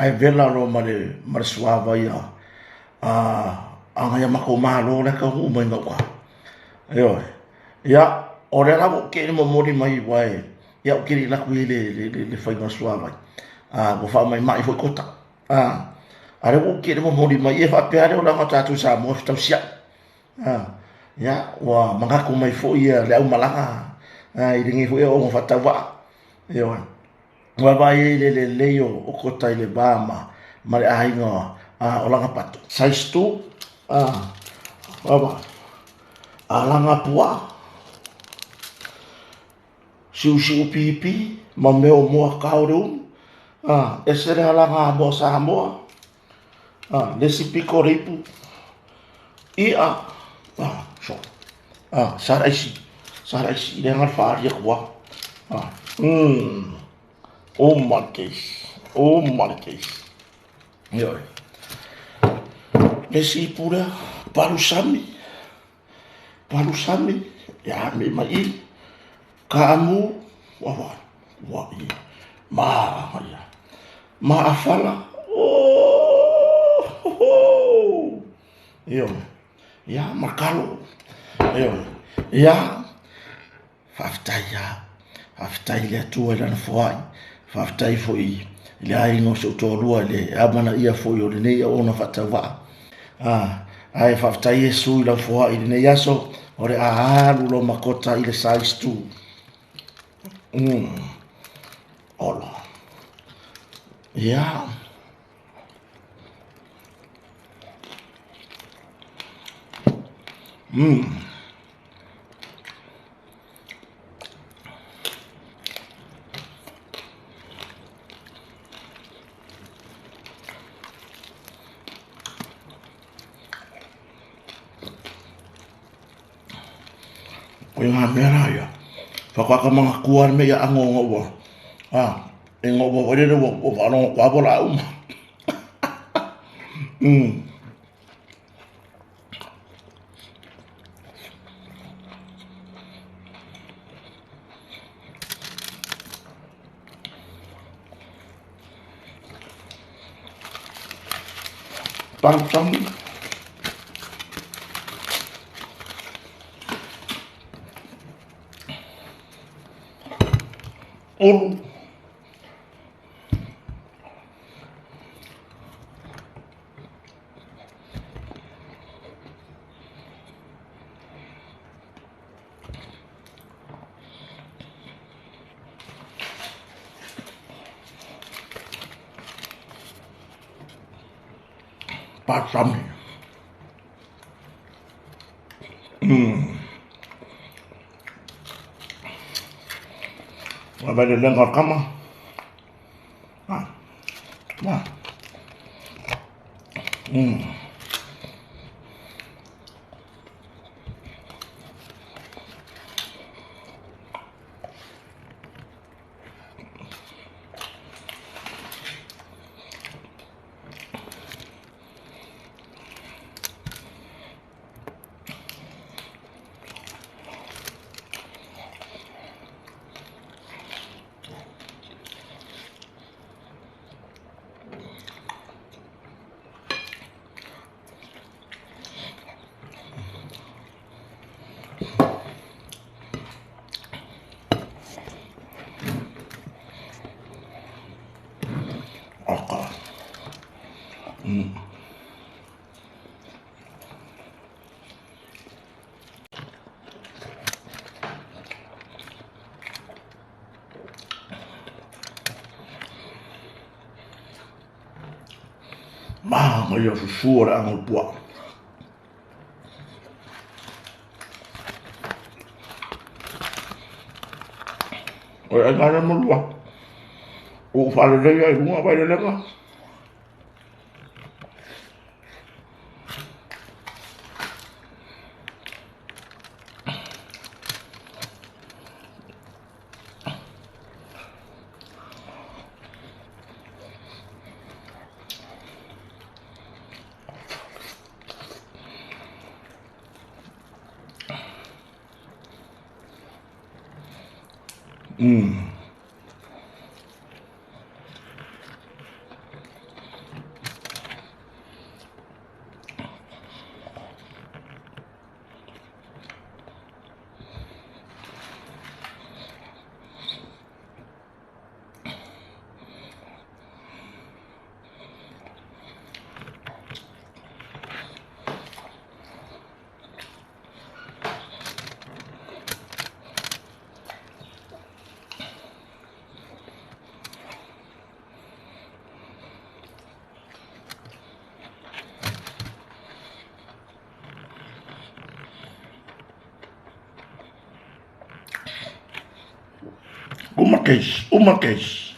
Ae vela loa ma le suavai a nai a matou malo la e taunuu mai gauta. Ioe. Ia, o lea la ua ou te'i le momoli mai aua ia ou te le i alu atu i le faiga o le suavai, ua faamaimai foi kota. A o lea ua ou te'i le momoli mai, ia faapea lava le olaga o tatou i Samoa e fetausiai. Ia, ua manatu mai foi le aumalaga i lenei foi aoaoga faatauvaa. Ioe. Ua vaai ai i le lelei o kota i le va ma le aiga o Lagapato. Size 2, alaga puaa, siusiu pipi ma mea o moa kao le unu, ese le alaga moa Samoa, le isi pito o le ipu, i'a, sa le aisi, sa le aisi, lea na faaali atu lava. Uma le case, uma le case. Ioe. Le isi ipu lea, palusami, palusami, ia me mai i, kaamu, ua ua i, ma ia, maafala, oh, oh, ioe, ia ma kalo, ioe, ia, faafetai lava, faafetai i le Atua i Lana foai, faafetai foi i le aiga o si ou toalua i le amanaia foi o lenei auauna faatauvaa. Ae faafetai Iesu i lau foai i lenei aso, o le a alu loa ma kota i le size 2. Ola. Ia. O ngā mea rā ia, whakaaka manatua le mea ia ango nga ua, e nga ua wairere ua wharongo kwa bola uma. Palusami. Ulu. Palusami. Vai le lenga o le kama. Aka. Ma ia susu o le ago o le puaa. O le aiga lea malua. Ua ou faaleleia i luga Vailelega. Uma le case, uma le case.